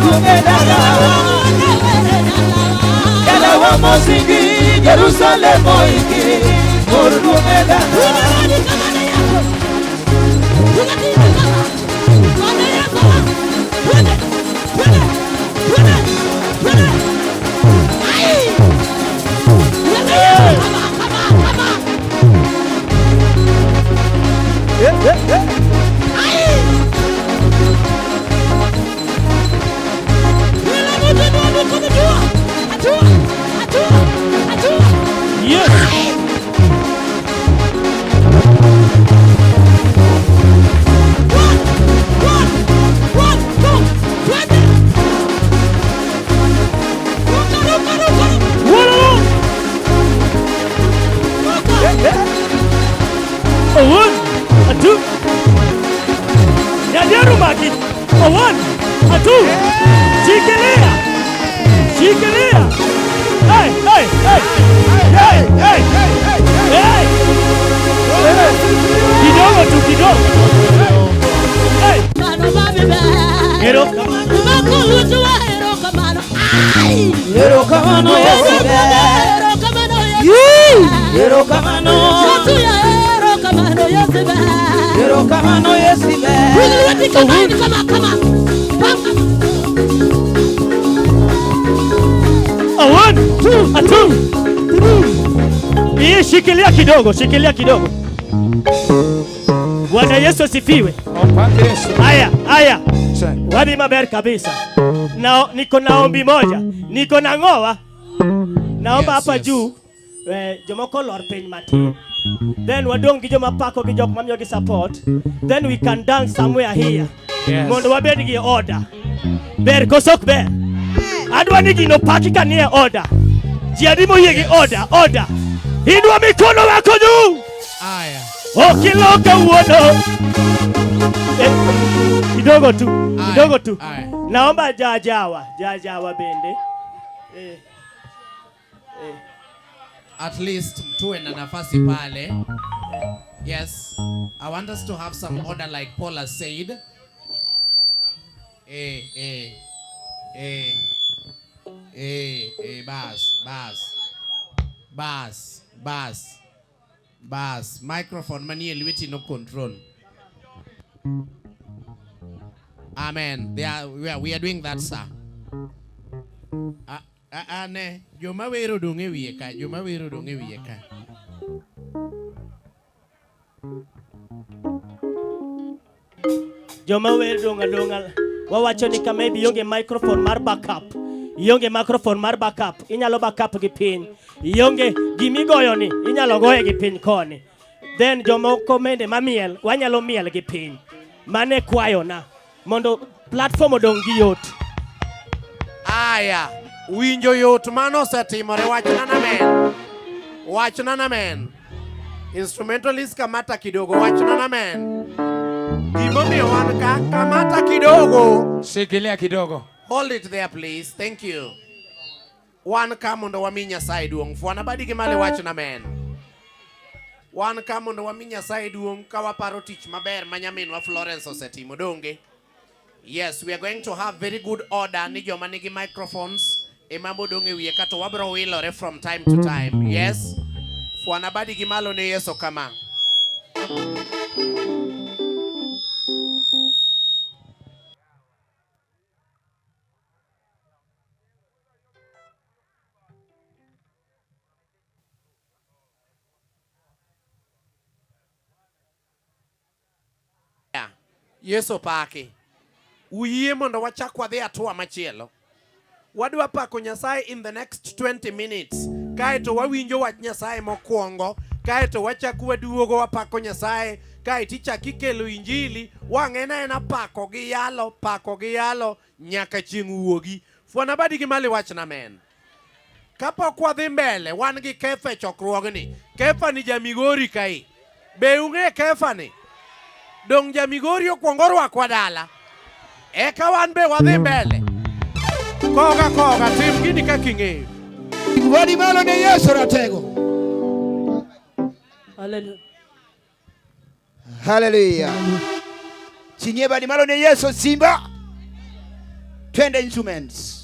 duong' e dala. Dalawa mosingi, Jerusalem oiki, mor duong' e dala. Yes. One A one, a two. Nyaderu maki. A one, a two. Shikilia. Shikilia. Hey, hey, hey. Hey, hey, hey. Kidogo tu kidogo. Hey. Erokamano Yesu ber. Erokamano. Erokamano Yesu ber. A one, a two, three. Hii shikilia kidogo, shikilia kidogo. Bwana Yesu asifiwe. Haya, haya. Wadhi maber kabisa. Na niko na ombi moja. Niko na ng'owa. Naomba hapa juu jomoko lor piny matin. Then wadong' gi joma pako gi jok mamiyo gi support. Then we can dance somewhere here. Mondo wabed gi order. Ber koso ok ber? Adwa ni gino paki ka nie order. Ji adi moyie gi order, order. Inua mikono wako juu. Aya. Okilo kawuono. Eh, kidogo tu, kidogo tu. Aya. Naomba jajawa, jajawa bende. Eh, At least tuwe na nafasi pale. Yes. I want us to have some order like Paul has said. Eh, eh, eh, eh, eh, bas, bas, bas, bas, bas. Microphone manie lweti no control. Amen. They are, we are doing that, sir. Ah, ah, ah, ne, joma wero dong' e wiye ka, joma wero dong' e wiye ka. Joma wer dong' adong'a. Wawacho ni ka maybe ionge microphone mar backup. Ionge microphone mar backup. Inyalo backup gi piny. Ionge gimigoyo ni inyalo goye gi piny koni. Then jomoko mende mamiel wanyalo miel gi piny. Mane kwayona mondo platform odong' gi yot. Aya, winjo yot mano osetimore, wachna namen. Wachna namen. Instrumentalist, kamata kidogo, wachna namen. Gimomiyo wan ka, kamata kidogo. Shikilia kidogo. Hold it there, please. Thank you. Wan ka mondo wami Nyasaye duong'. Fwana badi gi malo wachna men. Wan ka mondo wami Nyasaye duong' ka waparo tich maber ma nyaminwa Florence osetimo donge. Yes, we are going to have very good order ni joma nigi microphones ema modong' e wiye kato wabro wilore from time to time. Yes. Fwana badi gi malo ne Yesu kama. Yeah. Yesu paki. Uyie mondo wachak wadhi hatua machielo. Wadwa pako Nyasaye in the next 20 minutes. Kaeto wawinjo wach Nyasaye mokwongo, kaeto wachak waduogo wapako Nyasaye, kaeto ichak ikelo injili, wang' en aena pako gi yalo nyaka chieng' wuogi. Fwana badi gi mali wachna men. Kapok wadhi mbele, wan gi Kefa e chokruogni. Kefa ni jamigori kae. Be ung'e Kefa ni? Dong' jamigori okwongo orwakwa dala. Eka wan be wadhi mbele. Koga koga, tim gini kaka ing'eyo. Wadi malo ne Yesu ratego. Hallelujah. Haleluya. Ching'ie badi malo ne Yesu simba. Twende instruments.